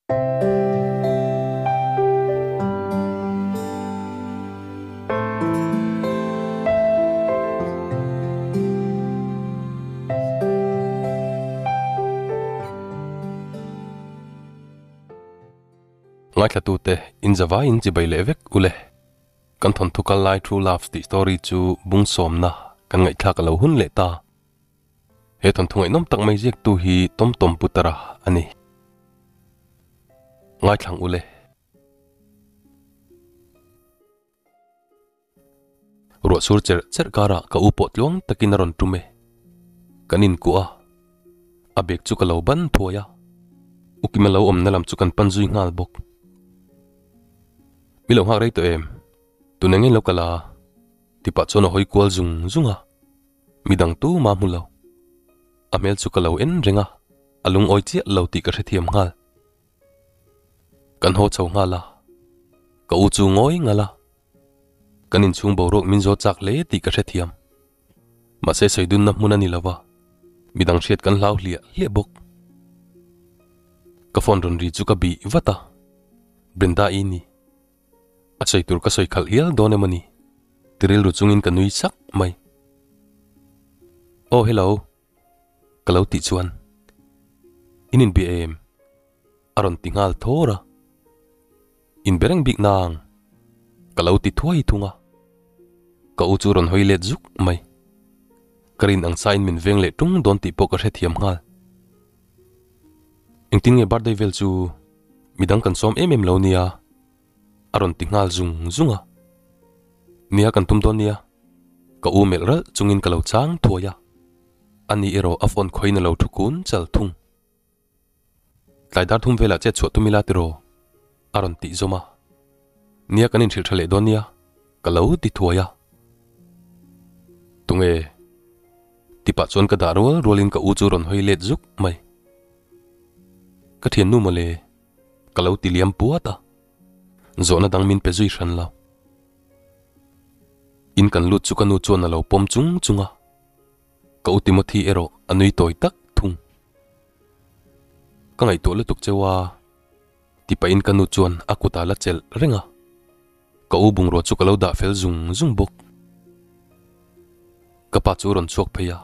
Ngaithlatute inzavaiin chibai leh vek ule. Kan thawnthu kal lai True Loves tih story chu bung sawmna kan ngaihthlak a lo hun leh ta. He thawnthu ngaihnawm tak mai ziaktu hi Tom Tom Putara a ni. Ngaithlang ule. Ruah sur cherh cherh karah ka u pawh tluang takin a rawn tum e. Kan inkuah a, a bag chu ka lo ban thuai a. Ukima lo awmna lam chu kan pan zui nghal bawk. Mi lo nghak rei tawh em? Tun eng nge lo kal a? Ti pah chuan a hawi kual zung zung a. Midang tu mah hmu lo. A hmel chu ka lo en reng a, a lungawi chiah lo tih ka hrethiam nghal. Kan haw chho nghal a, ka u chu ngawi ngal a. Kan inchhung boruak min zawt chak hle tih ka hrethiam. Mahse sawi dunna hmun a ni lo va, midang hriat kan hlau hliah hliah bawk. Ka phone rawn ri chu ka bih vat a, Brenda i ni. A sawi tur ka sawi khalh hial dawn emaw ni? Ti rilru chungin ka nui sak mai. Aw hello. Ka lo tih chuan in inbia em? A rawn ti nghal thawr a. Inbe reng bik nang. Ka lo ti thuai thung a. Ka u chu rawn hawi let zuk mai. Ka rin ang sain min veng leh tung dawn tih pawh ka hrethiam nghal. Engtin nge birthday vel chu midang kan sawm em em lo nia? A rawn ti nghal zung zung a. Nia kan tum dawn nia. Ka u melh ralh chungin ka lo chang thuai a. Ani erawh a phone khawiin a lo thu kun chal thung. Tlai dar thum velah chet chhuah tum ila tiraw? A rawn tih zawm a. Nia kan inhrilh tha leh dawn nia. Ka lo ti thuai a. Tunge? Ti pah chuan ka dah rual rualin ka u chu rawn hawi let zuk mai. Ka thiannu mawle, ka lo ti liam puat a. Zawhna dang min pe zui hran lo. In kan lut chu ka nu chuan a lo pawm chung chung a. Ka u Timothy erawh a nui tawi tak thung. Ka ngaihtuah lutuk cheu a, ti pahin ka nu chuan a kutah la chelh reng a. Ka u bungrua chu ka lo dah fel zung zung bawk. Ka pa chu rawn chhuak phei a,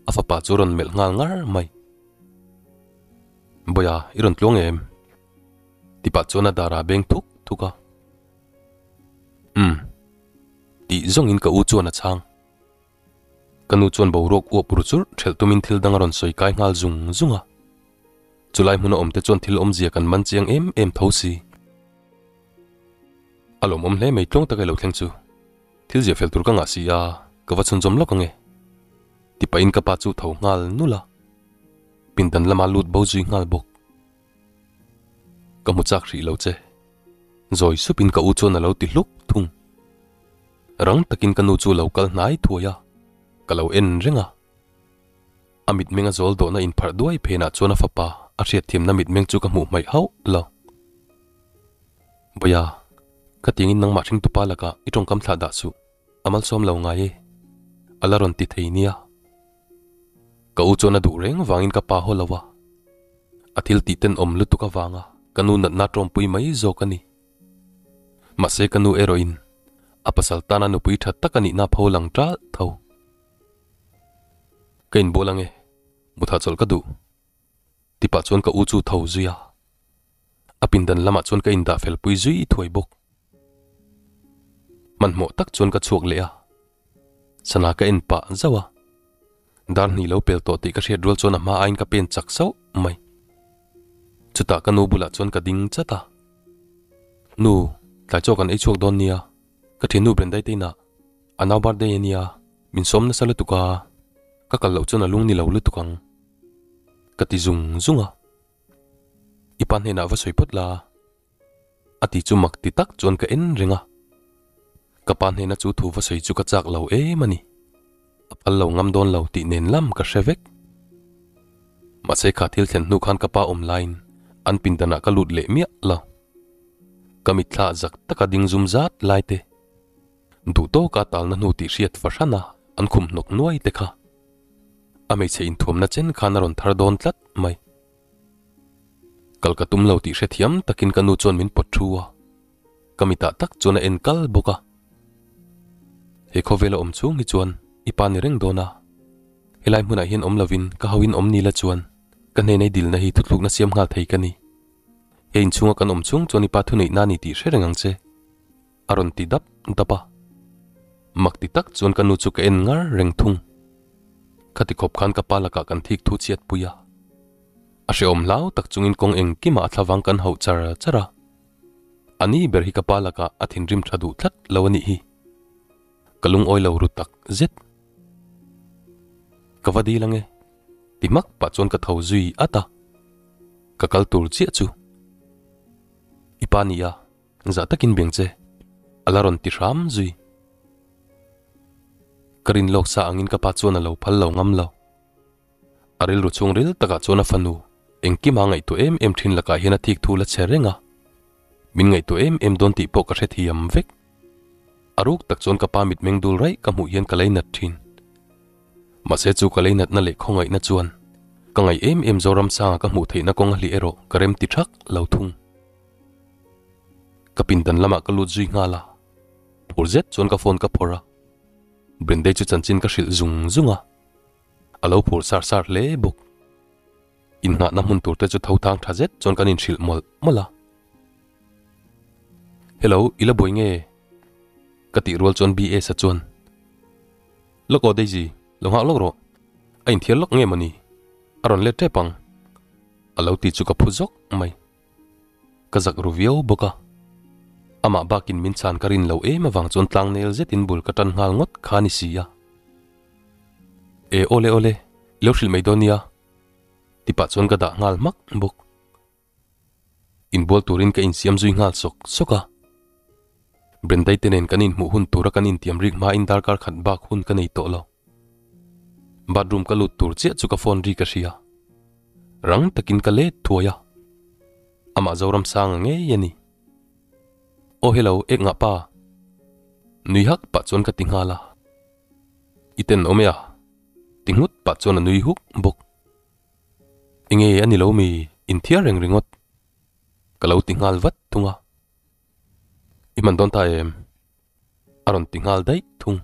a fapa chu rawn melh nghal ngar mai. Bawia, i rawn tluang em? Ti pah chuan a dar ah beng thuk thuk a. Umm. Tih zawngin ka u chuan a chhang. Ka nu chuan boruak uap ru churh ṭhelh tumin thil dang a rawn sawi kai nghal zung zung a. Chulai hmuna awmte chuan thil awmzia kan man chiang em em tho si. A lawmawm hle mai tluang taka i lo thleng chu. Thil zia fel tur ka ngah si a, ka va chhunzawm lawk ang e. Ti pahin ka pa chu tho nghal nulh a. Pindan lama lut bo zui nghal bawk. Ka hmu chak hrih lo che. Zawi supin ka u chuan a lo ti hluk thung. Rang takin ka nu chu lo kal hnai thuai a, ka lo en reng a. A mitmeng a zawl dawhna inpharh duai phenah chuan a fapa a hriatthiamna mitmeng chu ka hmuh hmaih hauh lo. Bawia, ka tiangin nangmah hringtupa lakah i tawngkam thlah dah suh, a malsawm lo ngai e, a la rawn ti thei nia. Ka u chuan a duh reng vangin ka pa haw lo a, a thil tih tenawm lutuk avanga ka nu natna tawmpui mai zawk a ni. Mahse ka nu erawhin a pasal tana nupui tha tak a nihna pho lang ṭalh tho. Ka inbual ange, mutha chawlh ka duh. Ti pah chuan ka u chu tho zui a. A pindan lamah chuan ka indah fel pui zui thuai bawk. Hmanhmawh tak chuan ka chhuak leh a. Sana ka en pah zauh a. Dar hnih lo pel tawh tih ka hriat rual chuan a hma aiin ka pen chak sauh mai. Chutah ka nu bulah chuan ka ding chat a. Nu, tlai chaw kan ei chhuak dawn nia. Ka thiannu Brendai te inah a nau birthday a nia, min sawm nasa lutuk a, ka kal loh chuan a lung ni lo lutuk ang. Ka ti zung zung a. I pa hnenah va sawi phawt la. A ti chu mak ti tak chuan ka en reng a. Ka pa hnena chu thu va sawi chu ka chak lo em a ni. A phal lo ngam dawn lo tih nen lam ka hre vek. Mahse kha thil thlen hnu khan ka pa awm laiin an pindanah ka lut leh miah lo. Ka mitthla zak taka ding zum zat lai te, duh tawka talna hnu tih hriat fahrana an khum hnawk nuai te kha a hmeichhe inthuamna chen khan a rawn thar dawn tlat mai. Kal ka tum lo tih hrethiam takin ka nu chuan min pawt thu a, ka mitah tak chuan a en kal bawk a. He khawvela awm chhung hi chuan i pa ni reng dawn a, helai hmunah hian awm lovin ka hauin awm ni la chuan ka hnenei dilna hi thuthlukna siam nghal thei ka ni. He inchhunga kan awm chhung chuan i pa thuneihna a ni tih hre reng ang che. A rawn ti dap dap a. Mak ti tak chuan ka nu chu ka en ngar reng thung. Khati khawp khan ka pa lakah kan thik thu chhiat pui a. A hrehawm hlau tak chungin kawng engkimah a thlavang kan hauh char char a. A ni ber hi ka pa lakah a thinrim tha duh tlat lo a nih hi. Ka lungawi lo ru tak zet. Ka va dil ange. Ti hmak pah chuan ka tho zui at a. Ka kal tur chiah chu. I pa nia. Zah takin beng che, a la rawn ti hram zui. Ka rin lawk sa angin ka pa chuan a lo phal lo ngam lo. A rilru chhungril takah chuan a fanu engkima ngaihtuah em em thin lakah hian a thik thu la che reng a. Min ngaihtuah em em dawn tih pawh ka hrethiam vek. A ruk tak chuan ka pa mitmeng dul raih ka hmuh hian ka lei nat thin. Mahse chu ka lei natna leh khawngaihna chuan ka ngaih em em Zoramsanga ka hmuh theihna kawng a hlih erawh ka rem ti thak lo thung. Ka pindan lamah ka lut zui nghal a, phur zet chuan ka phone ka phawrh a, Brindei chu chanchin ka hrilh zung zung a, a lo phur sar sar hle bawk. Innghahna hmun tur te chu tho thang tha zet chuan kan inhrilh mawlh mawlh a. Hello, i la buai nge? Ka tih rual chuan BS-a chuan, Lawk aw Daisy, lo nghak lawk rawh, a inthiar lawk nge mawni? A rawn let tep ang, a lo ti chu ka phu zawk mai. Ka zak ru viau bawk a. Amah bakin min chhan ka rin lo em avang chuan tlangnel zetin bul ka tan nghal ngawt kha a ni si a. E awle awle, i lo hrilh mai dawn nia, ti pah chuan ka dah nghal hmak bawk. Inbual turin ka insiam zui nghal sawk sawk a. Brendai te nen kan inhmuh hun tura kan intiam rik hmain darkar khat bak hun ka nei tawh lo. Bathroom ka lut tur chiah chu ka phone ri ka hria. Rang takin ka let thuai a. Amah Zoramsanga ngei a ni. Aw hello, ek ngah pa. Nui hak pah chuan ka ti nghal a. I ten awm e a? Ti nghut pah chuan a nui huk bawk. Enge a ni lo mi inthiar reng ringawt. Ka lo ti nghal vat thung a. I hman dawn ta em? A rawn ti nghal daih thung.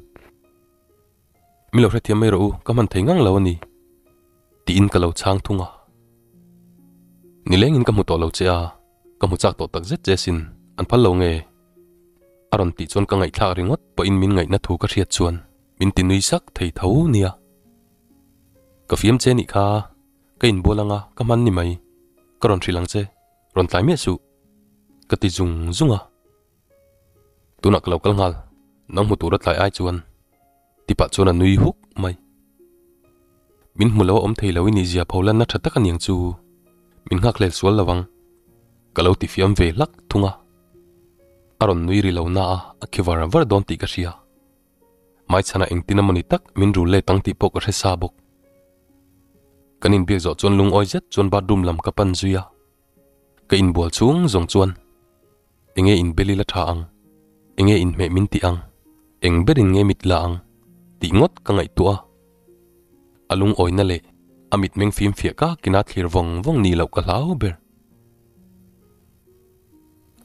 Mi lo hrethiam mai rawh u, ka hman thei ngang lo a ni, tiin ka lo chhang thung a. Nilengin ka hmu tawh lo che a, ka hmu chak tawh tak zet che sin, an phal lo nge? A rawn tih chuan ka ngaihthlak ringawt pawhin min ngaihna thu ka hriat chuan min ti nui sak thei tho nia. Ka fiam che nih kha, ka inbual anga ka hman ni mai, ka rawn hrilh ang che, rawn tlai miah suh, ka ti zung zung a. Tunah ka lo kal nghal, nang hmu tura tlai ai chuan ti pah chuan a nui huk mai. Min hmu lo a awm thei lo i nih zia pho lanna tha tak a niang chu, min nghak hlel sual lo ang, ka lo ti fiam ve hlak thung a. A rawn nui ri lo na a, a khi var var dawn tih ka hria. Hmaichhana engtin emaw ni tak min rul let ang tih pawh ka hre sa bawk. Kan inbiak zawh chuan lungawi zet chuan bathroom lam ka pan zui a. Ka inbual chhung zawng chuan enge in bel ila tha ang, enge in hmeh min tih ang, eng berin nge mit la ang tih ngawt ka ngaihtuah a. A lungawina leh a mitmeng fimfiah kakin a thlir vawng vawng ni loh ka hlau ber.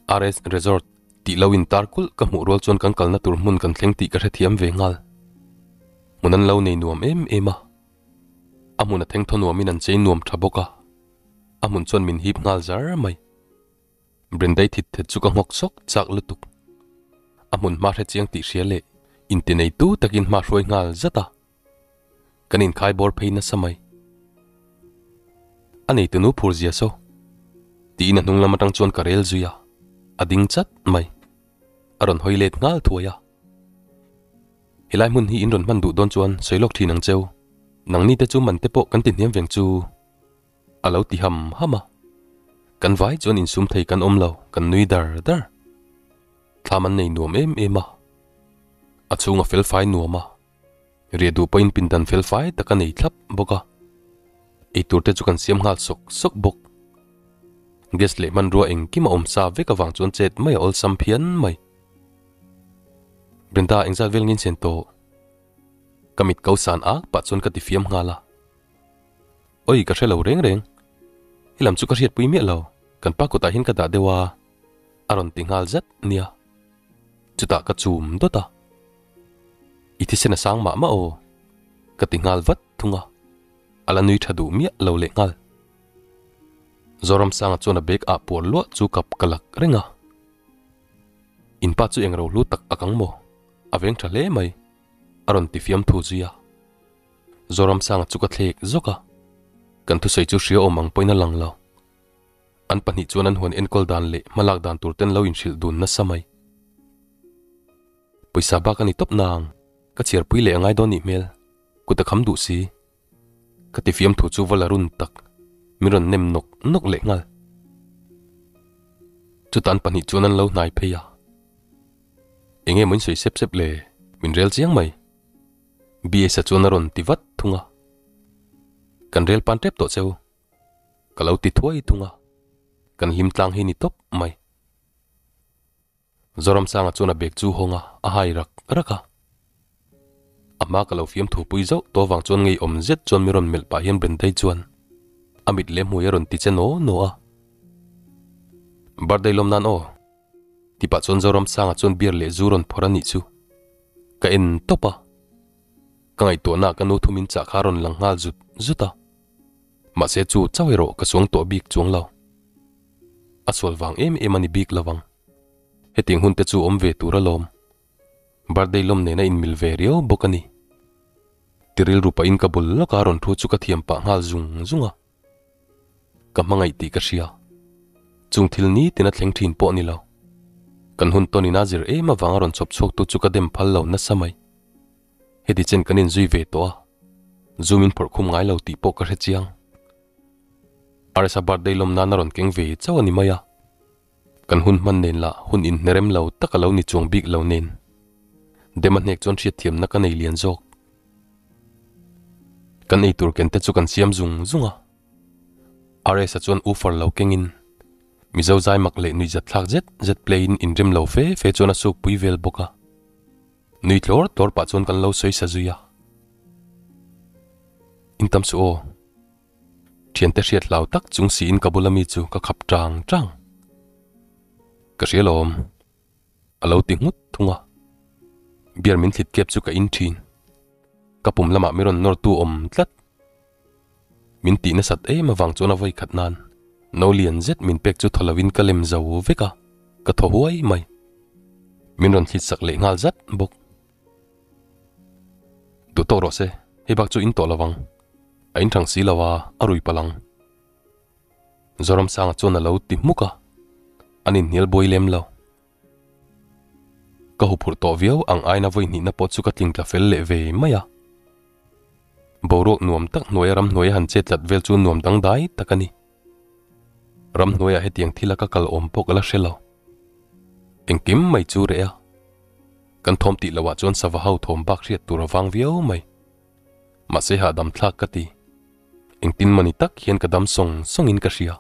RS Resort tih lo in tar kulh ka hmuh rual chuan kan kalna tur hmun kan thleng tih ka hrethiam ve nghal. Hmun an lo nei nuam em em a. A hmun a thengthaw nuamin an chei nuam tha bawk a. A hmun chuan min hip nghal zar mai. Brindai thit thet chu ka nghawk sawk chak lutuk. A hmun hma hre chiang tih hria leh inti nei tu takin hma hruai nghal zat a. Kan inkhai bawr phei nasa mai. A nei tunu phur zia saw. Tiin a hnung lam atang chuan ka rel zui a. A ding chat mai. A rawn hawi let nghal thuai a. Helai hmun hi in rawn hman duh dawn chuan sawi lawk thin ang cheu. Nangni te chu man te pawh kan ti hniam veng chu. A lo ti ham ham a. Kan vai chuan insum thei kan awm lo, kan nui dar dar. Thlam an nei nuam em em a. A chhung a fel fai nuam a. Riah duh pawhin pindan fel fai tak a nei thlap bawk a. Eitur te chu kan siam nghal sawk sawk bawk. Gas leh hmanrua engkim a awm sa vek avang chuan chet mai a awlsam phian mai. Brenda engzat vel ngin sen tawh? Ka mit ko san ak pah chuan ka ti fiam nghal a. Oi ka hre lo reng reng. He lam chu ka hriatpui miah lo. Kan pa kutah hian ka dah deuh a, a rawn ti nghal zet nia. Chutah ka chum dawt a. I thisen a sang mah mah aw, ka ti nghal vat thung a. A la nui tha duh miah lo leh nghal. Zoramsanga chuan a bag ah puar luah chu kap ka lak reng a. In pa chu eng ro hlu tak ak ang maw? A veng tha hle mai, a rawn ti fiam thu zui a. Zoramsanga chu ka thlek zawk a, kan thusawi chu hria awm ang pawhin a lang lo. An pahnih chuan an huan enkawl dan leh hmalak dan tur ten lo inhrilh dun nasa mai. Pawisa bak a ni tawp nang, ka chhiarpui leh a ngai dawn nih hmel, kut a kham duh si. Ka ti fiam thu chu va la run tak, min rawn nem nawk nawk leh nghal. Chuta an pahnih chuan an lo hnai phei a. Enge maw in sawi sep sep le, min rel chiang mai. BS-a chuan a rawn ti vat thung a. Kan rel pan tep tawh cheu. Ka lo ti thuai thung a. Kan hlim tlang hi ni tawp mai. Zoramsanga chuan a bag chu hawng a, a hai rak rak a. A hma ka lo fiam thu pui zauh tawh avang chuan ngeiawm zet chuan mi rawn melh pah hian Brendai chuan a mit leh hmui a rawn ti che naw naw a. Birthday lawm nan aw. Ti pah chuan Zoramsanga chuan beer leh zu rawn phawrh a nih chu. Ka en tawp a. Ka ngaihtuahna ah ka nu thumin chah kha a rawn lang nghal zut zut a. Mahse chu chauh erawh ka suang tawh bik chuang lo. A sual vang em em a ni bik lo ang. Hetiang hun te chu awm ve tur alawm. Birthday lawm nen a inmil ve riau bawk a ni. Ti rilru pahin ka bul lawka rawn thu chu ka thiam pah nghal zung zung a. Ka hmangaih tih ka hria. Chung thil ni tina thleng thin pawh ni lo. Kan hun tawn ina zir em avanga rawn chhawp chhuak tu chu ka dem phal lo nasa mai. Heti chen kan inzui ve tawh a, zu min phawrh khum ngai lo tih pawh ka hre chiang. Rsa birthday lawm nan a rawn keng ve chauh a ni mai a. Kan hun hman nen lah hun inhnerem lo tak a lo ni chuang bik lo nen. Dem a hnek chuan hriatthiamna ka nei lian zawk. Kan eitur ken te chu kan siam zung zung a. RS-a chuan woofer lo kengin Mizo zai mak leh nuihzat thlak zet zet play in inrem lo fe fe chuan a suk pui vel bawk a. Nui tlawr tlawr pah chuan kan lo sawi sa zui a. In tam suh aw. Thiante hriat hlau tak chung siin ka bula mi chu ka khap tang tang. Ka hria lawm. A lo ti nghut thung a. Beer min thlit kep chu ka in thin. Ka pum lamah mi rawn nawr tu awm tlat. Min tih nasat em avang chuan a vawi khat nan no lian zet min pek chu thaw lovin ka lem zo vek a, ka thaw huai mai. Min rawn thlit sak leh nghal zat bawk. Duh tawk rawh se, hei bak chu in tawh lovang. A in thang si lo a, a rui palh ang. Zoramsanga chuan a lo ti hmuk a, an inhnial buai lem lo. Ka huphurh tawh viau ang aina vawi hnihna pawh chu ka tling tla fel leh ve mai a. Boruak nuam tak hnuaia ramhnuaia han chet tlat vel chu nuam dangdai tak a ni. Ramhnuaiah hetiang thila ka kal awm pawh ka la hre lo. Engkim mai chu reh a. Kan thawm tih loah chuan sava ho thawm bak hriat tur a vang viau mai. Mahse hahdam thlak ka ti. Engtin mawni tak hian ka dam sawng sawngin ka hria.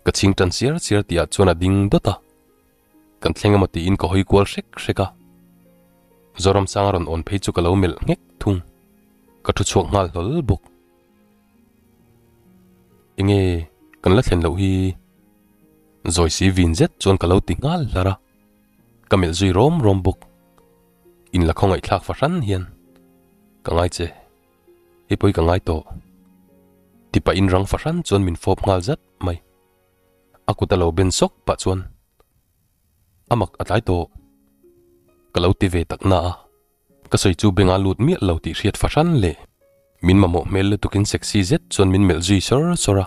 Ka chhing tan siar siar tihah chuan a ding dawt a. Kan thleng emaw tiin ka hawi kual hrek hrek a. Zoramsanga rawn awn phei chu ka lo melh nghek thung. Ka thu chhuak nghal hlawl bawk. Enge kan la thlen loh hi? Zawi si vin zet chuan ka lo ti nghal hlar a. Ka melh zui rawm rawm bawk. In la khawngaih thlak fahran hian ka ngai che. Hei pawh hi ka ngai tawh. Ti pahin rang fahran chuan min fawp nghal zat mai. A kut a lo ben sawk pah chuan a mak a tlai tawh. Ka lo ti ve tak na a, ka sawi chu benga lut miah lo tih hriat fahran leh min mamawh hmel lutukin sexy zet chuan min melh zui sawr sawr a.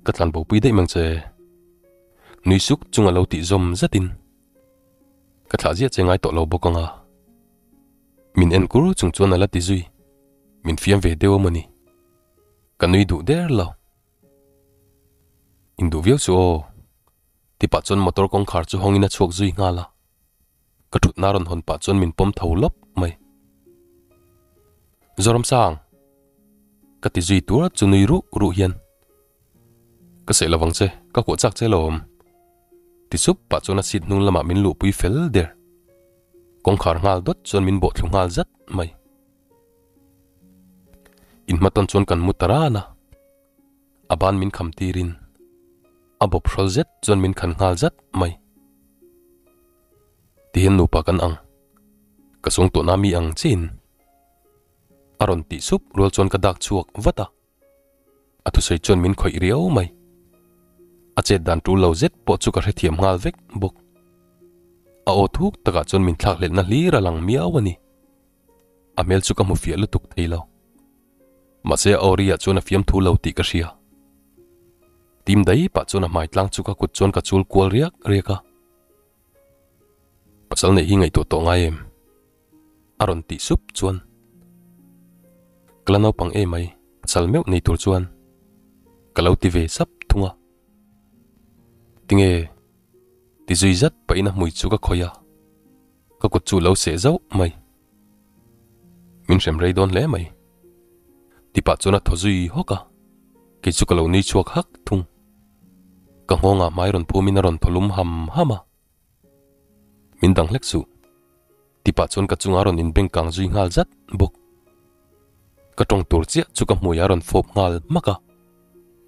Ka tlan bopui daih mang che. Nui suk chung a lo tih zawm zatin ka thlah ziah che ngai tawh lo bawk ang a. Min en kur chung chuan a la ti zui. Min fiam ve deuh a mawni. Ka nui duh der lo. In duh viau chu aw. Ti pah chuan motor kawngkhar chu hawngin a chhuak zui nghal a. Ka thutna rawn hawn pah chuan min pawm tho lawp mai. Zoramsang! Ka ti zui tur chu nui ruh ruh hian. Ka seh lovang che, ka kuah chak che lawm. Ti sup pah chuan a seat hnung lamah min luhpui fel der. Kawngkhar nghal dawt chuan min bawh thlu nghal zat mai. Inhmatawn chuan kan mu ta ran a. A ban min kham tirin a bawp hrawl zet chuan min khan nghal zat mai. Tihian nupa kan ang. Ka sung tawhna mi ang chiin a rawn tih sup rual chuan ka dak chhuak vat a. A thusawi chuan min khawih riau mai. A chet dan tul lo zet pawh chu ka hrethiam nghal vek bawk. A aw thuk takah chuan min thlak hletna hlir a lang miau a ni. A hmel chu ka hmu fiah lutuk thei lo. Mahse a aw riah chuan a fiam thu lo tih ka hria. Tim dai pah chuan a hmai tlang chu ka kut chuan ka chul kual riak riak a. Pasal neih hi ngaihtuah tawh ngai em? A rawn tih sup chuan ka la naupang em mai pasal meuh nei tur chuan ka lo ti ve sap thung a. Tinge ti zui zat pahin a hmui chu ka khawih a, ka kut chu lo seh zauh mai. Min hrem rei dawn hle mai. Tipah chuan a thaw zui hawk a, kei chu ka lo nui chhuak hak thung. Ka nghawngah hmai rawn phumin a rawn thaw lum ham ham a. Min dang hlek suh. Tipah chuan ka chungah a rawn inbeng kang zui nghal zat bawk. Ka tawng tur chiah chu ka hmuiah a rawn fawp nghal hmak a.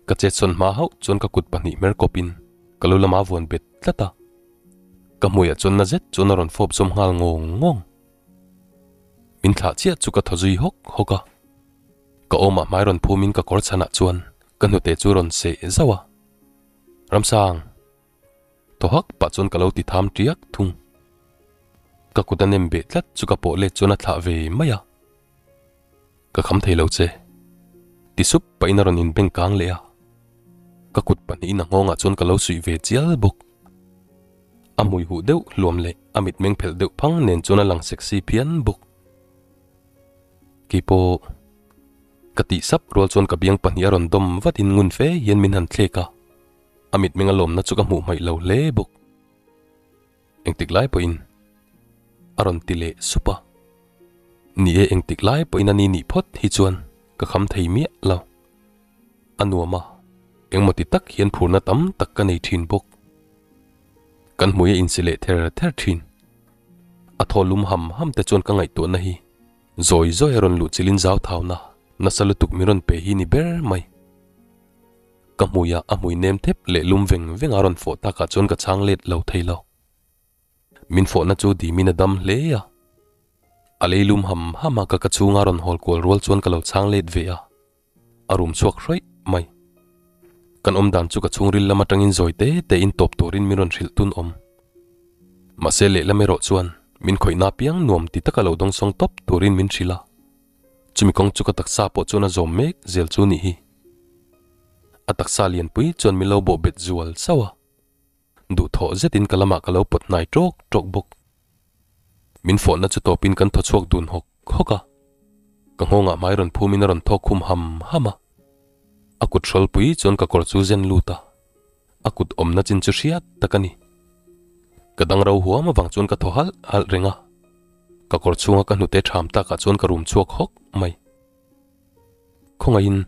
Ka chetsawn hma hauh chuan ka kut pahnih hmer kawpin ka lu lamah a vuan bet tlat a. Ka hmuiah chuan na zet chuan a rawn fawp zawm nghal ngawng ngawng. Min thlah chiah chu ka thaw zui hawk hawk a. Ka awmah hmai rawn phumin ka kawr chhanah chuan ka hnute chu rawn seh zauh a. Ramsang! Thaw hak pah chuan ka lo ti tham tiak thung. Ka kut a nem beh tlat chu ka pawh let chuan a thlah ve mai a. Ka kham thei lo che. Ti sup pahin a rawn inbeng kang leh a. Ka kut pahnihin a nghawngah chuan ka lo suih ve chial bawk. A hmui huh deuh hluam leh a mitmeng phelh deuh phang nen chuan a lang sexy phian bawk. Keipawh ka tih sap rual chuan ka biang pahnih a rawn dawm vatin ngun fe hian min han thlek a. A mitmeng a lawmna chu ka hmuh hmaih lo hle bawk. Engtik lai pawhin a rawn ti leh sup a. Ni e, engtik lai pawhin a ni nih phawt hi chuan ka kham thei miah lo. A nuam a, engmaw ti tak hian phurna tam tak ka nei thin bawk. Kan hmui a insi leh ther ther thin. A thaw lum ham ham te chuan ka ngaihtuahna hi zawi zawi a rawn luh chilin zau thauna nasa lutuk min rawn pe hi ni ber mai. Ka hmuiah a hmui nem thep leh lum veng veng a rawn fawh takah chuan ka chhang let lo thei lo. Min fawhna chu dimin a dam hle a. A lei lum ham ham a ka ka chhunga rawn hawl kual rual chuan ka lo chhang let ve a. A rum chhuak hrawih mai. Kan awm dan chu ka chhungril lam atangin zawi te te in tawp turin min rawn hrilh tun awm. Mahse lehlam erawh chuan min khawihna apiang nuam ti taka lo dawngsawng tawp turin min hrilh a. Chumi kawng chu ka taksa pawh chuan a zawm mek zel chu nih hi. A taksa lianpui chuan min lo bawh bet zual sauh a. Duhthawh zetin ka lamah ka lo pawt hnai tawk tawk bawk. Min fawhna chu tawpin kan thaw chhuak dun hawk hawk a. Ka nghawngah hmai rawn phumin a rawn thawk khum ham ham a. A kut hrawlpui chuan ka kawr chu zen lut a. A kut awmna chin chu hriat tak a ni. Ka dang ro huam avang chuan ka thaw halh halh reng a. Ka kawr chhunga ka hnute ṭham takah chuan ka rum chhuak hawk mai. Khawngaihin,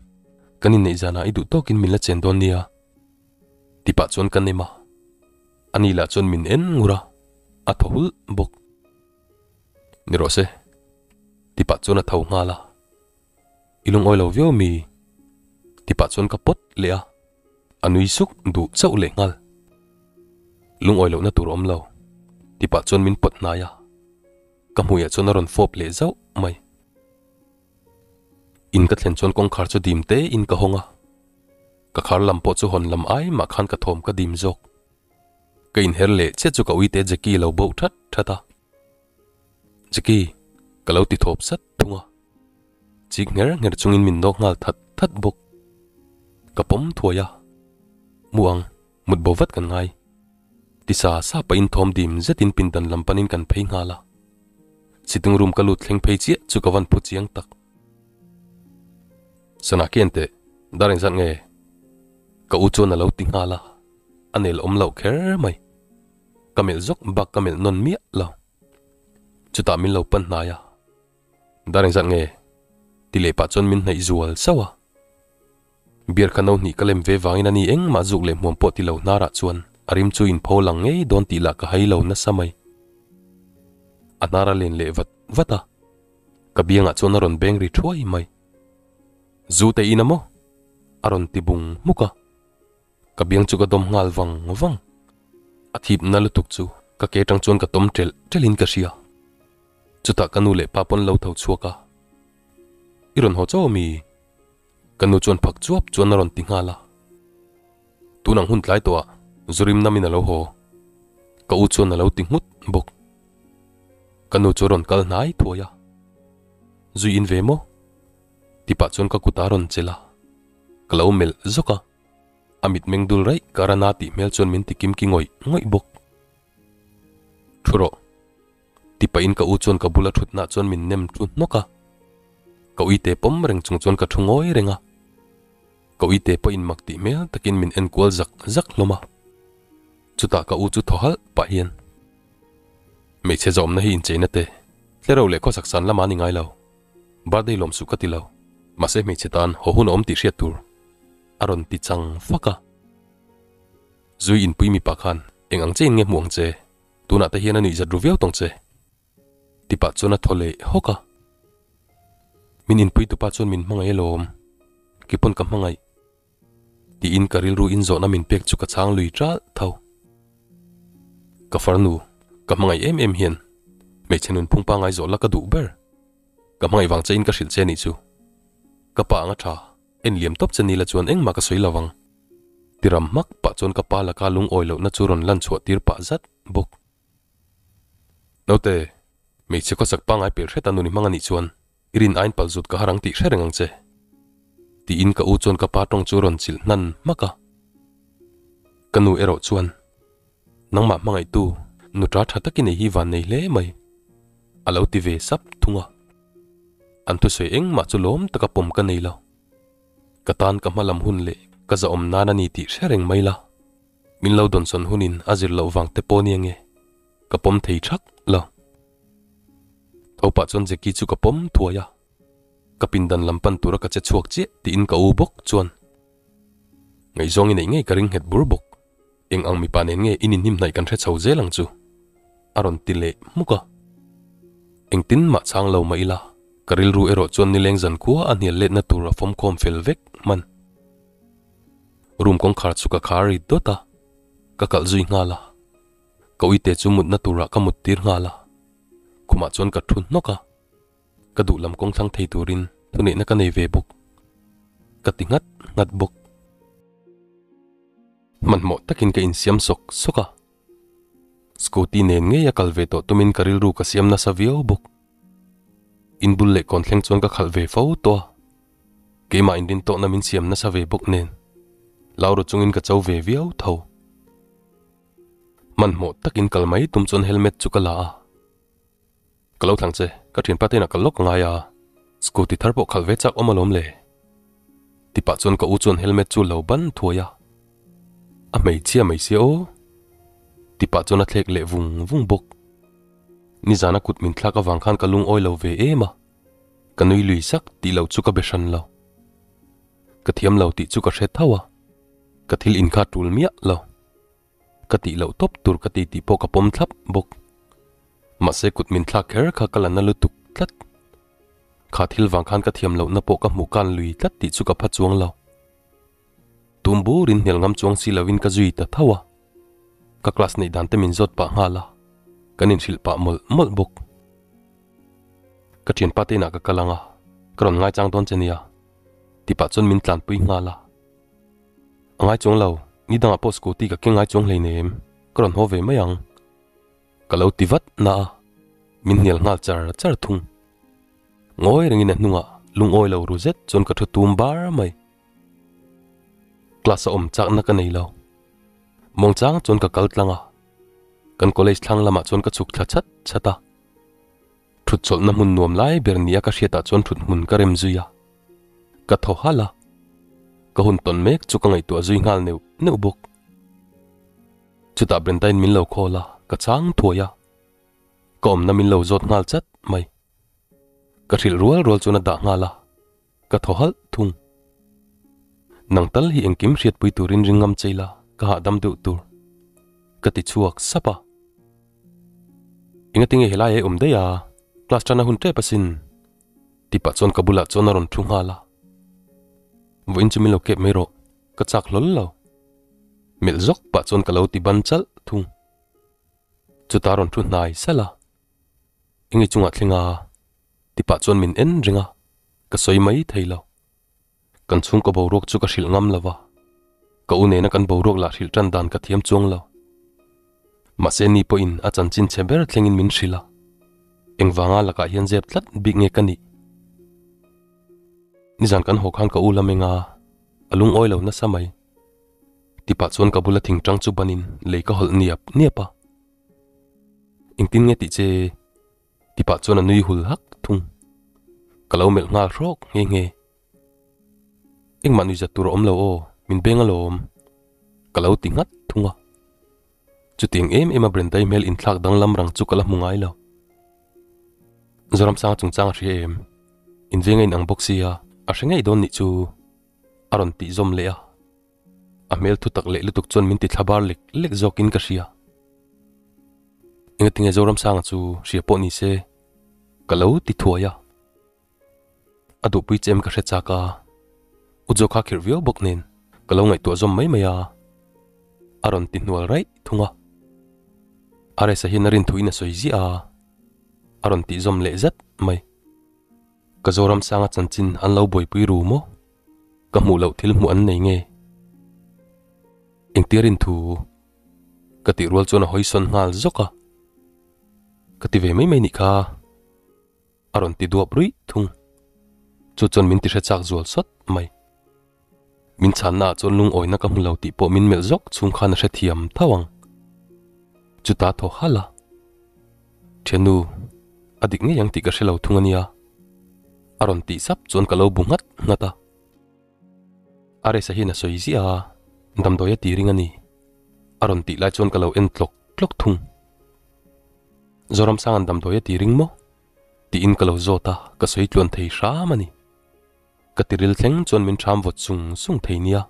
kan inneih zanah i duh tawkin min la chen dawn nia. Ti pah chuan ka nem a. Ani lah chuan min en ngur a, a thaw hulh bawk. Ni rawh se. Ti pah chuan a tho nghal a. I lungawi lo viau mi? Ti pah chuan ka pawt leh a. A nui suk duh chauh leh nghal. Lungawi lohna tur awm lo. Ti pah chuan min pawt hnai a. Ka hmuiah chuan a rawn fawp leh zauh mai. In ka thlen chuan kawngkhar chu dim te in ka hawng a. Ka khar lam pawh chu hawn lam ai mah khan ka thawm ka dim zawk. Ka inher leh chiah chu ka uite Jackie lo boh that that a. Jackie, ka lo ti thawp sat thung a. Chik ngher ngher chungin min nawk nghal that that bawk. Ka pawm thuai a. Mu ang, mut bo vat kan ngai. Ti sa sa pahin thawm dim zetin pindan lam panin kan phei nghal a. Sitting room ka lut thleng phei chiah chu ka van phu chiang tak. Sana kian teh, dar engzat nge? Ka u chuan a lo ti nghal a, a nel awm loh kher mai. Ka melh zawk bak ka melh nawn miah lo. Chutah min lo pan hnai a, Dar engzat nge? Ti leh pah chuan min hnaih zual sauh a. Beer kha no hnih ka lem ve vangin a ni engmah zuk leh hmuam pawh ti lo hnarah chuan a rim chu inpho lang ngei dawn tih lah ka hai lo nasa mai. A hnar a len leh vat vat a, ka biangah chuan a rawn beng ri thuai mai. Zu te in a maw? A rawn ti bung hmuk a, ka biang chu ka dawm nghal vang vang. A thip na lutuk chu ka ke tang chuan ka tawm ṭelh ṭelhin ka hria. Chutah ka nu leh pa pawn lo tho chhuak a, I rawn haw chauh ami? Ka nu chuan phak chuap chuan a rawn ti nghal a. Tun ang hun tlai tawhah Zurim namin a lo haw. Ka u chuan a lo ti nghut bawk. Ka nu chu a rawn kal hnai thuai a. Zui in ve maw? Ti pah chuan ka kut a rawn chelh a. Ka lo melh zawk a. A mitmeng dul raih ka rana tih hmel chuan min ti kimki ngawih ngawih bawk. Thu rawh. Ti pahin ka u chuan ka bula thutna chuan min nem thu hnawk a. Ka uite pawm reng chung chuan ka thu ngawi reng a. Ka uite pawhin mak tih hmel takin min en kual zak zak hlawm a. Chutah ka u chu thaw halh pah hian, Hmeichhe zawmna hi incheina te, tlereuh leh khawsak san lamah a ni ngai lo. Birthday lawm suh ka ti lo, mahse hmeichhe tan haw hun a awm tih hriat tur a rawn ti chang fak a. Zui inpui mipa khan eng ang chein nge hmuh ang che? Tunah te hian a nuihzat ru viau tawng che. Ti pah chuan a thaw leh hawk a. Min inpui tupa chuan min hmangaih alawm. Ki pawn ka hmangaih. Tiin ka rilru in zawhna min pek chu ka chhang lui ṭalh tho. Ka farnu, ka hmangaih em em hian hmeichhe nunphung pangai zawh la ka duh ber. Ka hmangaih vang chein ka hrilh che anih chu. Ka pa anga ṭha, en liam tawp che nila chuan engmah ka sawi lo vang. Tiram hmak pah chuan ka pa laka lungawi lohna chu rawn lan chhuah tir pah zat bawk. Naute, hmeichhe khawsak pangai pel hret a nun i hmang anih chuan i rin ain pal zut ka har ang tih hre reng ang che. Tiin ka u chuan ka pa tawng chu rawn chilh hnan hmak a. Ka nu erawh chuan, Nangmah hmangaihtu nuta tha takin ei hi van nei hle mai, a lo ti ve sap thung a. An thusawi engmah chu lawm taka pawm ka nei lo. Ka tan ka hmalam hun leh ka zahawm nan a ni tih hre reng mai la. Min lo dawnsawn hunin a zir loh vang te pawh nia nge ka pawm thei thak lo. Tho pah chuan Jackie chu ka pawm thuai a, ka pindan lam pan tura ka che chhuak chiah tiin ka u bawk chuan ngaihzawng i neih ngei ka ring nghet bur bawk. Eng ang mipa nen nge in inhnim hnaih kan hre chho zel ang chu? A rawn ti leh hmuk a. Engtin mah chhang lo mah ila, ka rilru erawh chuan nileng zan khua a hnial letna tur a fawmkhawm fel vek hman. Room kawngkhar chu ka khar ri dawt a, ka kalh zui nghal a. Ka uite chu mutna turah ka mut tir nghal a. Khumah chuan ka thu hnawk a. Ka duh lam kawng thlang thei turin thuneihna ka nei ve bawk. Ka ti nghat nghat bawk. Hmanhmawh takin ka insiam sawk sawk a. Scooty nen ngei a kal ve tawh tumin ka rilru ka siam nasa viau bawk. Inbul leh kawn thleng chuan ka khalh ve fo tawh a. Keimah inrin tawhna min siam nasa ve bawk nen Laura chungin ka cho ve viau tho. Hmanhmawh takin kal mai tum chuan helmet chu ka la a. Ka lo thlang che, ka thianpa te inah kal lawk ka ngai a, scooty thar pawh khalh ve chak awm alawm le. Ti pah chuan ka u chuan helmet chu lo ban thuai a. A hmeichhia mai sia aw. Ti pah chuan a thlek leh vung vung bawk. Nizana kut min thlak avang khan ka lungawi lo ve em a. Ka nui lui sak tih loh chu ka be hran lo. Ka thiam lo tih chu ka hre tho a, ka thil inkha tul miah lo. Ka tih loh tawp tur ka ti tih pawh ka pawm thlap bawk. Mahse kut min thlak kher kha ka la na lutuk tlat. Kha thil vang khan ka thiam lohna pawh ka hmuh kan lui tlat tih chu ka pha chuang lo. Tum burin hnial ngam chuang si loin ka zui ta tho a. Ka class neih dan te min zawt pah nghal a, kan inhrilh pah mawlh mawlh bawk. Ka thianpa te inah ka kal ang a, ka rawn ngaichang dawn che nia, ti pah chuan min tlanpui nghal a. A ngai chuang lo, ni dangah pawh scooty ka keng ngai chuang hleinem, ka rawn haw ve mai ang. Ka lo ti vat na a, min hnial nghal char char thung. Ngawi rengin a hnungah lungawi lo ru zet chuan ka thu tum bar mai. Class a awm chakna ka nei lo. Muangchang chuan ka kal tlang a, kan college thlang lamah chuan ka chhuk thla chat chat a. Thut chawlhna hmun nuam lai ber nia ka hriatah chuan thut hmun ka rem zui a. Ka thaw halh a, ka hun tawn mek chu ka ngaihtuah zui nghal neuh neuh bawk. Chutah Brendain min lo call a, ka chang thuai a. Ka awmna min lo zawt nghal chat mai. Ka hrilh rual rual chuan a dah nghal a. Ka thaw halh thung. Nang tal hi engkim hriatpui turin ring ngam che ila ka hahdam deuh tur. Ka ti chhuak sap a. Engatinge helai ai awm daih a, class tan a hun tep asin. Ti pah chuan ka bulah chuan a rawn thu nghal a. Vawiin chu min lo kep mai rawh, ka chak hlawl lo. Melh zawk pah chuan ka lo ti ban chalh thung. Chutah rawn thu hnai salh a, Enge chungah thleng a? ti pah chuan min en reng a, ka sawi mai thei lo. Kan chhungkaw boruak chu ka hrilh ngam lo va, ka u nena kan boruak lah hrilh tan dan ka thiam chuang lo. Mahse ni pawhin a chanchin chhe ber thlengin min hrilh a, engvanga lakah hian zep tlat bik nge ka nih? Nizan kan haw khan ka u lam eng a, a lungawi lo nasa mai. Tipah chuan ka bula thingtang chu banin lei ka hawlh niap niap a. Engtin nge tih che? Tipah chuan a nui hul hak thung. Ka lo melh nghal hrawk nghe nghe. Engmah nui zat tur a awm lo aw, min beng alawm. Ka lo ti nghat thung a. Chutiang em em a Brendai hmel inthlak danglam rang chu ka la hmu ngai lo. Zoramsanga chungchang a hria em? Inveng a inang bawk sia, a hre ngei dawn nih chu a rawn tih zawm leh a. A hmel thu tak leh lutuk chuan min ti thla bar lek lek zawkin ka hria. Engatinge Zoramsanga chu hria pawh ni se ka lo ti thuai a. A duhpui che em ka hre chak a, U Joe kha khirh viau bawk nen ka lo ngaihtuah zawm mai mai a, a rawn ti hnual raih thung a. Aresa hian a rinthuin a sawi ziah a, a rawn tih zawm leh zat mai. Ka Zoramsanga chanchin an lo buaipui ru maw? Ka hmuh loh thil hmuh an nei nge? Engtia rinthu ka tih rual chuan a hawi sawn nghal zawk a, ka ti ve mai mai nih kha. A rawn ti duap ruih thung. Chu chuan min ti hre chak zual sawt mai. Min chhanna ah chuan lungawina ka hmu lo tih pawh min melh zawk chhung khan a hre thiam tho ang. Chuta thaw halh a. Thiannu, a dik ngei ang tih ka hre lo thung a nia. A rawn tih sap chuan ka lo bu nghat nghat a. Aresa hian a sawi ziah a, damdawi a ti ring a ni. A rawn tih lai chuan ka lo en tlawk tlawk thung. Zoramsanga'n damdawi a ti ring maw? Tiin ka lo zawt a, ka sawi tluan thei hram a ni. Ka tiril thleng chuan min ṭham vawt sung sung thei nia.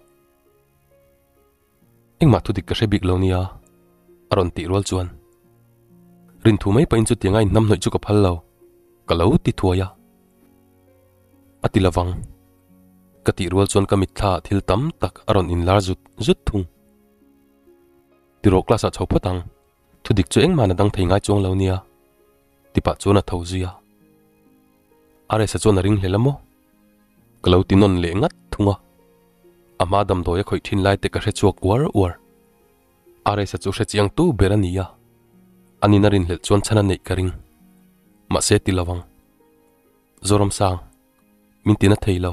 Engmah thudik ka hre bik lo nia, a rawn tih rual chuan. Rinthu mai pahin chutianga inhnamhnawih chu ka phal lo, ka lo ti thuai a. A ti lovang. Ka tih rual chuan ka mitthla ah thil tam tak a rawn inlar zut zut thung. Tirawh class ah chho phawt ang. Thudik chu engmah na dang thei ngai chuang lo nia. Tipah chuan a tho zui a. Aresa chuan a ring hlel a maw? Ka lo ti nawn leh ngat thung a. A hma damdawi a khawih thin lai te ka hre chhuak uar uar. Aresa chu hre chiang tu ber a ni a. Anin a rinhlelh chuan chhan a neih ka ring. Mahse ti lo ang. Zoramsang, min ti na thei lo.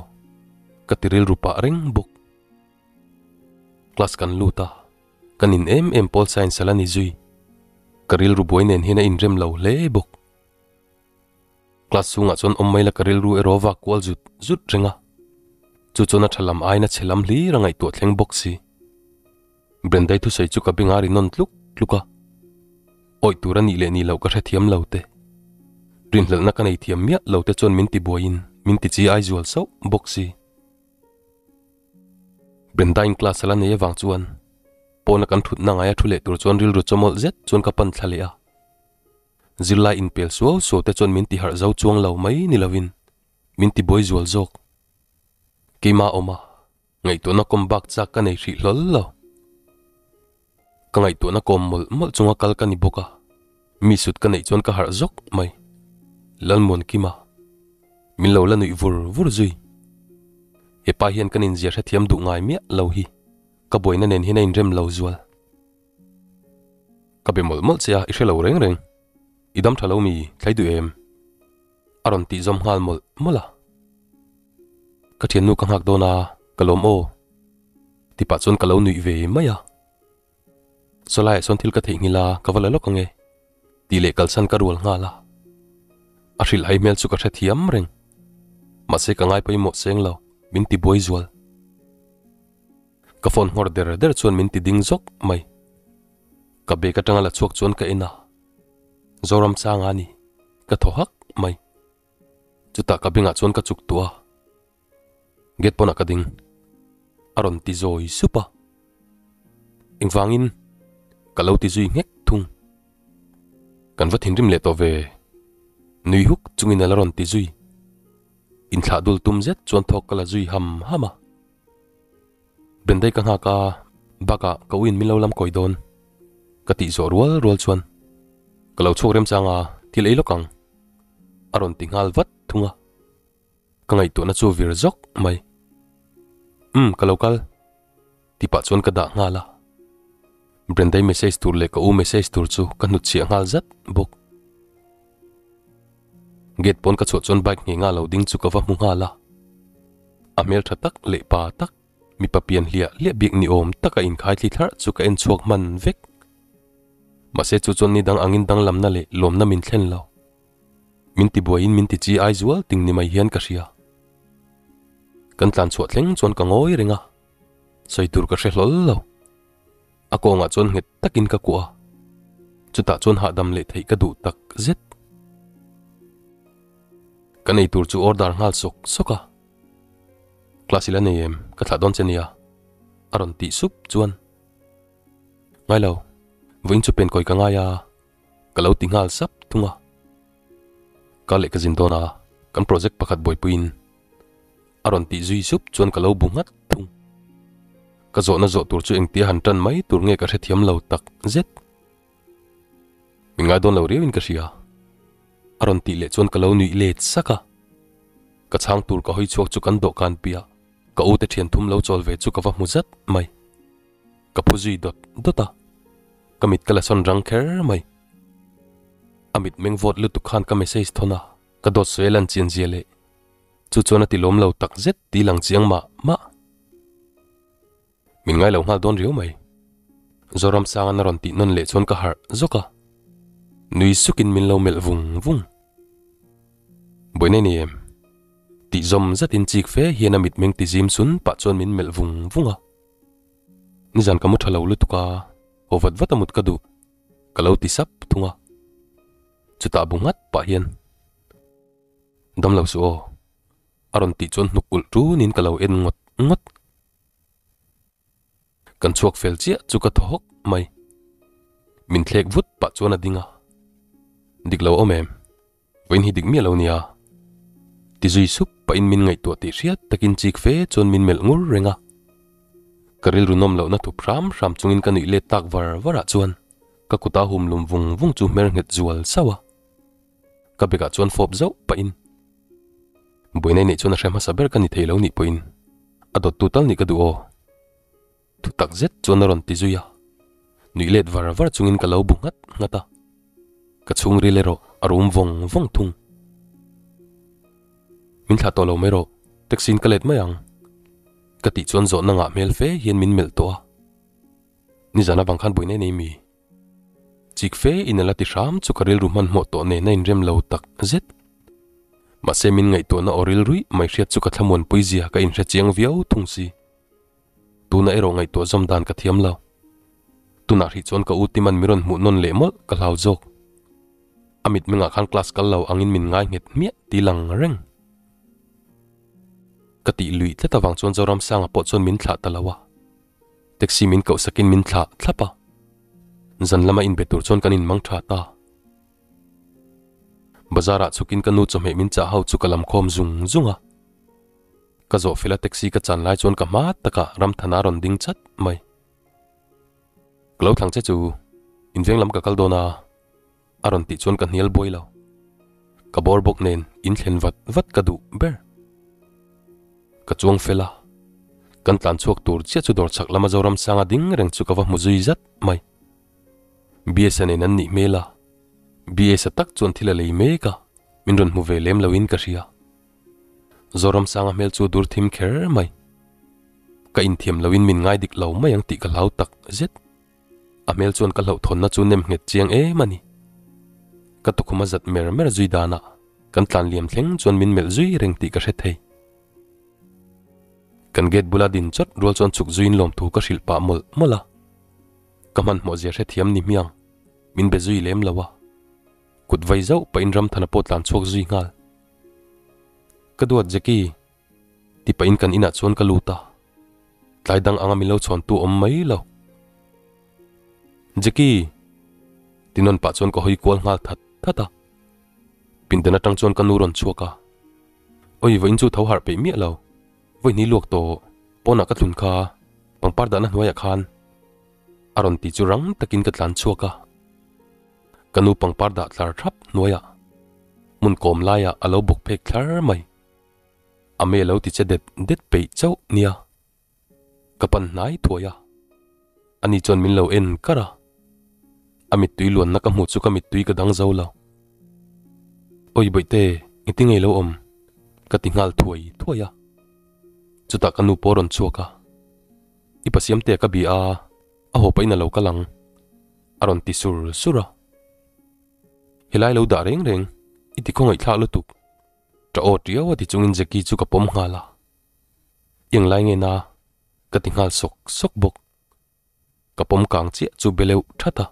Ka ti rilru pah reng bawk. Class kan lut a. Ka nin em em pawl science a la ni zui. Ka rilru buai nen hian a inrem lo hle bawk. Class chhungah chuan awm mai la ka rilru erawh vak kual zut zut reng a. Chu chuan a tha lam aiin a chhe lam hlir a ngaihtuah thleng bawk si. Brendai thusawi chu ka beng a ri nawn tluk tluk a. Awih tur a nih leh nih loh ka hrethiam lo te. Rinhlelhna ka nei thiam miah lo te chuan min ti buaiin min ti chi ai zual sauh bawk si. Brendain class a la nei avang chuan pawna kan thutna ngaia thu leh tur chuan rilru chawmawlh zet chuan ka pan thla leh a. Zirlai inpel suau suau te chuan min ti harh zo chuang lo mai ni lovin min ti buai zual zawk. Keimah awma ngaihtuahna kawm bak chak ka nei hrih hlawl lo. Ka ngaihtuahna kawm mawlh mawlh chunga kal ka ni bawk a, mi sut ka neih chuan ka harh zawk mai. Lalmuankima, min lo la nuih vur vur zui. Hepa hian ka ninzia hrethiam duh ngai miah lo hi ka buaina nen hian a inrem lo zual. Ka be mawlh mawlh che a, i hre lo reng reng. I dam tha lo mi, thlai duh em? A rawn tih zawm nghal mawlh mawlh a. Ka thiannu ka nghak dawn a, ka lawm aw. Tipah chuan ka lo nuih ve mai a. Sawlaiah sawn thil ka theihnghilh a, ka va la lawk ang e. Tih leh kalsan ka rual nghal a. A hrilhhai hmel chu ka hrethiam reng. Mahse ka ngai pawimawh seng lo, min ti buai zual. Ka phone nghawr der der chuan min ti ding zawk mai. Ka bag atanga la chhuak chuan ka en a. Zoramchanga a ni. Ka thaw hak mai. Chutah ka bengah chuan ka chuk tuah a. Gate pawnah ka ding. A rawn ti zawi sup a. Engvangin ka lo ti zui nghek thung. Kan va thinrim leh tawh ve. Nui huk chungin a la rawn ti zui. Inthlah dul tum zet chuan thawk ka la zui ham ham a. Bendai ka nghak a, bakah ka uin min lo lam kawi dawn ka tih zawh rual rual chuan ka lo chhuak remchang a, thil ei lawk ang a rawn ti nghal vat thung a. Ka ngaihtuahna chu vir zawk mai. Umm ka lo kal ti pah chuan ka dah nghal a. Brendai message tur leh ka u message tur chu ka hnutchhiah nghal zat bawk. Gate pawn ka chhuah chuan bike ngheng a lo ding chu ka va hmu nghal a. A hmeltha tak leh pa tak mipa pian hliah hliah bik ni awm taka inkhai thli thlarh chu ka en chhuak hman vek. Mahse chu chuan ni dang angin danglamna leh lawmna min thlen lo. Min ti buaiin min ti chi ai zual ting ni mai hian ka hria. Kan tlan chhuah thleng chuan ka ngawi reng a, sawi tur ka hre hlawl lo. A kawngah chuan nghet takin ka kuah a, chutah chuan hahdam leh theih ka duh tak zet. Kan ei tur chu order nghal sawk sawk a, Class i la nei em? Ka thlah dawn che nia a rawn tih sup chuan. Ngai lo, vawiin chu pen kawi ka ngai a, ka lo ti nghal sap thung a. Ka leh ka zin dawn a, kan project pakhat buaipuiin a rawn tih zui sup chuan ka lo bu nghat thung. Ka zawhna zawh tur chu engtia han tan mai tur nge ka hrethiam lo tak zet. Min ngai dawn lo riauin ka hria. A rawn tih leh chuan ka lo nuih let sak a. Ka chhang tur ka hawi chhuak chu kan dawhkan piah ka u te thian thum lo chawl ve chu ka va hmu zat mai. Ka phu zui dawt dawt a, ka mit ka la sawn rang kher mai. A mit meng vawt lutuk khan ka message thawn a, ka dawt sawi a lan chian zia leh chu chuan a ti lawm lo tak zet ti lang chiang mah mah. Min ngai lo nghal dawn riau mai. Zoramsanga'n a rawn tih nawn leh chuan ka harh zawk a, nui sukin min lo melh vung vung. Buaina ni em? Tih zawm zatin chik fe hian a mitmeng ti zim sun pah chuan min melh vung vung a. Nizan ka mu tha lo lutuk a, haw vat vat a mut ka duh, ka lo ti sap thung a. Chutah bu nghat pah hian, Dam lo suh aw, a rawn tih chuan hnuk ulh tunin ka lo en ngawt ngawt. Kan chhuak fel chiah chu ka thaw hawk mai. Min thlek vut pah chuan a ding a, Dik lo awm em? Vawiin hi dik miah lo nia. Ti zui sup pahin min ngaihtuah tih hriat takin chik fe chuan min melh ngur reng a. Ka rilru nawm lohna thup hram hram chungin ka nuih let tak var varah chuan ka kuta hum lum vung vung chu hmer nghet zual sauh a. Ka bekah chuan fawp zauh pahin buaina i neih chuan a hre hmasa ber ka ni thei lo nih pawhin a dawttu tal nih ka duh aw. Thu tak zet chuan a rawn ti zui a, nuih let var var chungin ka lo bu nghat nghat a, ka chhungril erawh a rum vawng vawng thung. Min thlah tawh lo mai rawh, taxi in ka let mai ang, ka tih chuan zawhna ngah hmel fe hian min melh tawh a, nizan avang khan buaina nei mi? Chik fe in a la ti hram chu ka rilru hmanhmawh tawh nen a inrem lo tak zet. Mahse min ngaihtuahna aw rilruih mai hriat chu ka thlamuanpui zia ka inhre chiang viau thung si. Tuna erawh ngaihtuah zawm dan ka thiam lo. Tunah hrih chuan ka u Timan mi rawn hmuh nawn leh mawlh ka hlau zawk. A mitmengah khan class kal lo angin min ngai nghet hmiah ti lang reng. Ka tih luih tlat avang chuan Zoramsanga pawh chuan min thlah ta lo a. Taxi min koh sakin min thlah thlap a. Zan lama inbe tur chuan kan inmang tha ta. Bazar ah chhukin ka nu chawhmeh min chah ho chu ka lam khawm zung zung a. Ka zawh fel a taxi ka chan lai chuan ka hma takah Ramthana a rawn ding chat mai. Ka lo thlang che chu, in veng lam ka kal dawn a, a rawn tih chuan ka hnial buai lo. Ka bawr bawk nen in thlen vat vat ka duh ber. Ka chuang fel a, kan tlan chhuak tur chiah chu dawr chhak lama Zoramsanga ding reng chu ka va hmu zui zat mai. BS-a nen an nih hmel a, BS-a tak chuan thil a lei mek a, min rawn hmu ve lem loin ka hria. Zoramsanga hmel chu dur thim kher mai. Ka inthiam loin min ngai dik lo mai ang tih ka hlau tak zet. A hmel chuan ka hlauhthawnna chu nem nghet chiang em a ni. Ka tukhum a zat mer mer zui danah kan tlan liam thleng chuan min melh zui reng tih ka hre thei. Kan gate bula din chawt rual chuan chhuk zuiin lawmthu ka hrilh pah mawlh mawlh a. Ka hmanhmawh zia hrethiam ni hmiang min be zui lem lo a. Kut vai zauh pahin Ramthana pawh tlan chhuak zui nghal. Ka duat Jackie, ti pahin kan inah chuan ka lut a. Tlai dang anga min lo chhawntu awm mai lo. Jackie! Ti nawn pah chuan ka hawi kual nghal that that a. Pindan atang chuan ka nu rawn chhuak a. Awi vawiin chu tho harh peih miah lo. Vawi hnih luak tawh pawnah ka tlun kha. Pangpar dahna hnuaiah khan a rawn ti chu rang takin ka tlan chhuak a. Ka nu pangpar dah tlar thap hnuaiah hmun kawm laiah a lo bawk phek thlar mai. A me lo ti che det det peih chauh nia. Ka pan hnai thuai a. Ani chuan min lo en kar a. A mittui luanna ka hmuh chu ka mittui ka dang zo lo. Awi bawihte, engtin nge i lo awm? Ka ti nghal thuai thuai a. Chutah ka nu pawh a rawn chhuak a. I pasiamte a ka bia a, a haw pahin a lo kal ang. A rawn ti sur sur a. Helai lo dah reng reng, i ti khawngaihthlak lutuk. Ṭa aw ṭiau a ti chungin Jackie chu ka pawm nghal a. Eng lai nge na? Ka ti nghal sawk sawk bawk. Ka pawm kang chiah chu be leuh that a.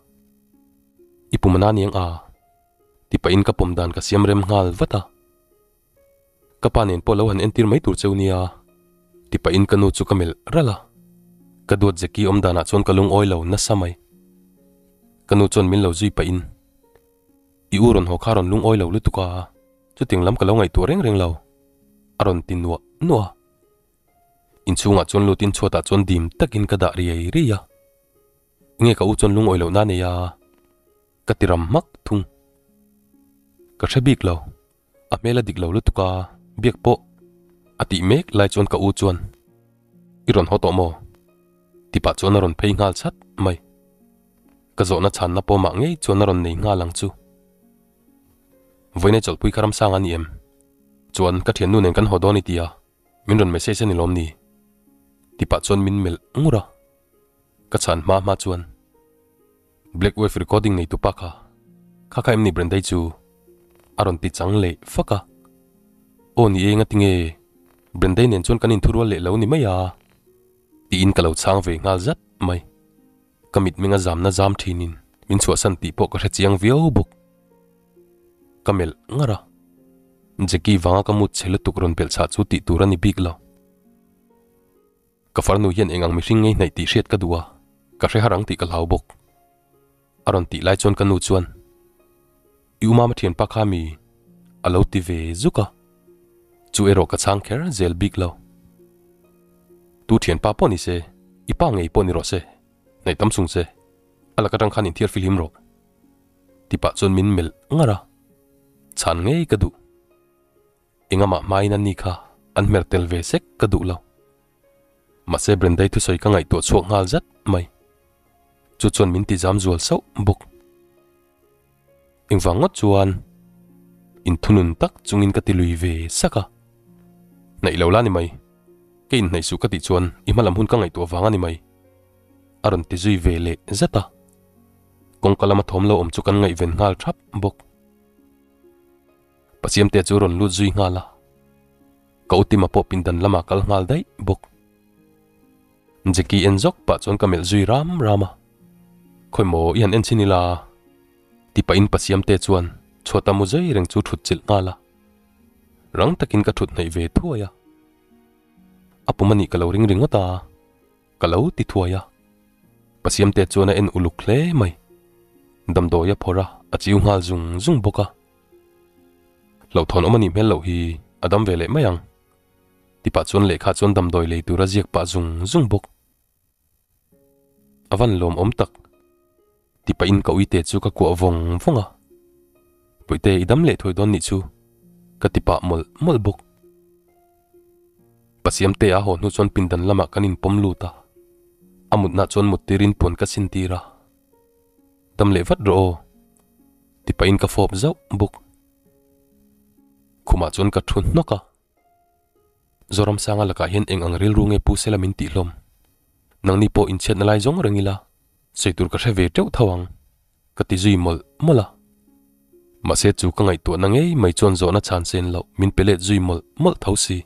I pum ana niang a? Ti pahin ka pawm dan ka siam rem nghal vat a. Ka pa nen pawh lo han entir mai tur cheu nia. Ti pahin ka nu chu ka melh ralh a. Ka duat Jackie awm danah chuan ka lungawi lo nasa mai. Ka nu chuan min lo zui pahin, I u rawn haw kha rawn lungawi lo lutuk a, chuting lam ka lo ngaihtuah reng reng lo, a rawn ti nuah nuah a. Inchhungah chuan lutin chhuatah chuan dim takin ka dah riai riai a. Enge ka u chuan lungawi lohna a nei a, ka ti ram hmak thung. Ka hre bik lo, a hmel a dik lo lutuk a, biak pawh a tih mek lai chuan ka u chuan, I rawn haw tawh maw? Ti pah chuan a rawn phei nghal chat mai. Ka zawhna chhanna pawmah ngei chuan a rawn nei nghal ang chu. Vawiinai chawlhpui kha ramsang a ni em? Chuan ka thiannu nen kan haw dawn i ti a, min rawn message a ni lawm ni? Ti pah chuan min melh ngur a. Ka chhan hma hma chuan Black Wave recording nei tupa kha, kha kha em ni Brendai chu? A rawn ti chang leh fak a. Aw ni e ngatinge Brendai nen chuan kan inthurual leh lo ni mai a? Tiin ka lo chhang ve nghal zat mai. Ka mitmenga zamna zam thinin min chhuahsan tih pawh ka hre chiang viau bawk. Ka melh ngar a, Jackie vanga ka mut chhe lutuk rawn belh chhah chu tih tur a ni bik lo. Ka farnu hian eng ang mihring ngei hnaih tih hriat ka duh a, ka hre har ang tih ka hlau bawk. A rawn tih lai chuan ka nu chuan, I u mama thianpa kha mi a lo ti ve zuk a, chu erawh ka chhang kher zel bik lo. Tu thianpa pawh ni se, i pa ngei pawh ni rawh se, hnaih tam sung se, a lak atang khan inthiar fihlim rawh. Ti pah chuan min melh ngar a, chhan ngei ka duh. Engamah hmain an ni kha an hmer tel ve sek ka duh lo. Mahse Brendai thusawi ka ngaihtuah chhuak nghal zat mai. Chu chuan min ti zam zual sauh bawk. Engvang ngawt chuan inthunun tak chungin ka ti lui ve sak a. Hnaih lo la ni mai. Ka inhnaih suh ka tih chuan i hmalam hun ka ngaihtuah vang a ni mai. A rawn ti zui ve leh zat a. Kawngka lama thawm lo awm chu kan ngaihven nghal thap bawk. Pasiamte chu rawn lut zui nghal a. Ka utima pawh pindan lamah kal nghal daih bawk. Jackie en zawk pah chuan ka melh zui ram ram a. Khawi maw i han en chhin ila? Ti pahin Pasiamte chuan chhuata mu zai reng chu thut chilh nghal a. Rang takin ka thut hnaih ve thuai a. A pum anih ka lo ring ringawt a, ka lo ti thuai a. Pasiamte chuan a en uluk hle mai. Damdawi a phawrh a, a chiu nghal zung zung bawk a. Hlauhthawn awm anih hmel loh hi a dam ve leh mai ang. Ti pah chuan lehkha chuan damdawi lei tur a ziak pah zung zung bawk. A van lawm awm tak. Ti pahin ka uite chu ka kuah vawng vawng a. Puite i dam leh thuai dawn nih chu ka ti pah mawlh mawlh bawk. Pasiamte a haw hnu chuan pindan lamah kan inpawm lut a. A mutna chuan mut tirin puan ka sin tir a. Dam leh vat rawh aw. Ti pahin ka fawp zauh bawk. Khumah chuan ka thu hnawk a. Zoramsanga lakah hian eng ang rilru nge pu sela min tih hlawm. Nangni pawh inchhiatna lai zawng reng ila, sawi tur ka hre ve teuh tho ang, ka ti zui mawlh mawlh a. Mahse chu ka ngaihtuahna ngei mai chuan zawhna chhan sen loh min pe let zui mawlh mawlh tho si.